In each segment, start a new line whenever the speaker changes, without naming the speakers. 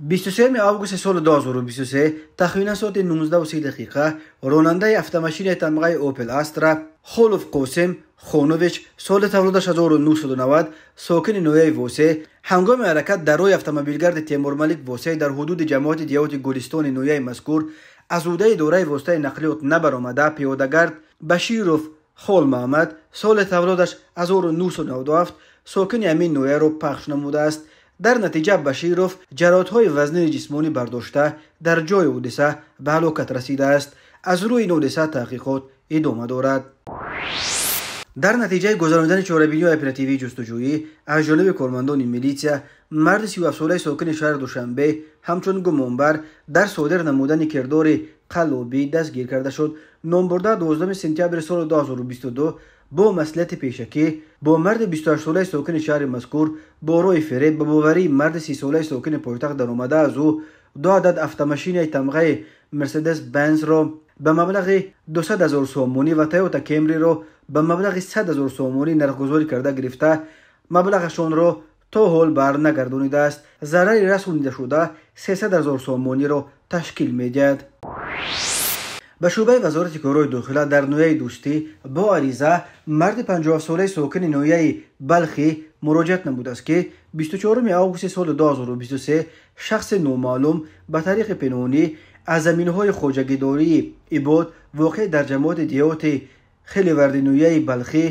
23 август соли 2023 тахминан соати 19:30 ронандаи автомашинаи тамғаи Opel Astra Холов Қосим Хонович соли таваллудаш 1990 сокини ноҳияи Восе ҳангоми ҳаракат дар роҳи автомобилгарди Темурмалик Восе дар ҳудуди ҷамоати деҳоти Гулистони ноҳияи мазкур аз ҳудаи дораи воситаи нақлиёт набаромада пиёдагард Баширов Холмаҳмад соли таваллудаш 1997 сокини ҳамин ноҳияро пахш намудааст. Дар натиҷа Баширов ҷароҳатҳои вазнини ҷисмонӣ бардошта дар ҷои ҳодиса ба ҳалокат расидааст. Аз рӯи ин ҳодиса таҳқиқот идома дорад. Дар натиҷаи гузаронидани чорабиниҳои оперативии ҷустуҷӯӣ аз ҷониби кормандони милитсия марди 37-солаи сокини шаҳри Душанбе ҳамчун гумонбар дар содир намудани кирдори қаллобӣ дастгир карда шуд. Номбурда 12 сентябри соли 2022 бо маслиҳати пешакӣ бо марди 28-солаи сокини шаҳри мазкур бо роҳи фиреб ба боварии марди 30-солаи сокини пойтахт даромада аз ӯ 2 адад автомашинаи тамғаи Мерседес Бензро ба маблағи 200 0 сомонӣ ва Тойота Кемриро ба маблағи 100 0 сомонӣ нархгузорӣ карда гирифта маблағашонро то ҳол барнагардонидааст. Зарари расонидашуда 300 0 сомониро ташкил медиҳад. Ба шӯъбаи вазорати корҳои дохила дар ноҳияи Дӯстӣ бо ариза марди 57-солаи сокини ноҳияи Балхӣ муроҷиат намудааст, ки 24 августи соли 2023 шахси номаълум ба тариқи пинҳонӣ аз заминҳои хоҷагидории Ибод воқеъ дар ҷамоати деҳоти Хелеварди ноҳияи Балхӣ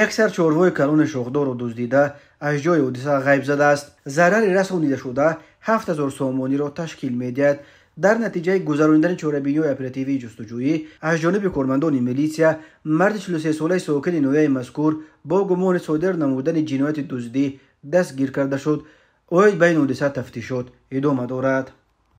як сар чорвои калони шохдорро дуздида аз ҷои ҳодиса ғайб задааст. Зарари расонидашуда 7000 сомониро ташкил медиҳад. Дар натиҷаи гузаронидани чорабиниҳои оперативии ҷустуҷӯӣ аз ҷониби кормандони милитсия марди 43-солаи сокини ноҳияи мазкур бо гумони содир намудани ҷинояти дуздӣ дастгир карда шуд. Оид ба ин ҳодиса тафтишот идома дорад.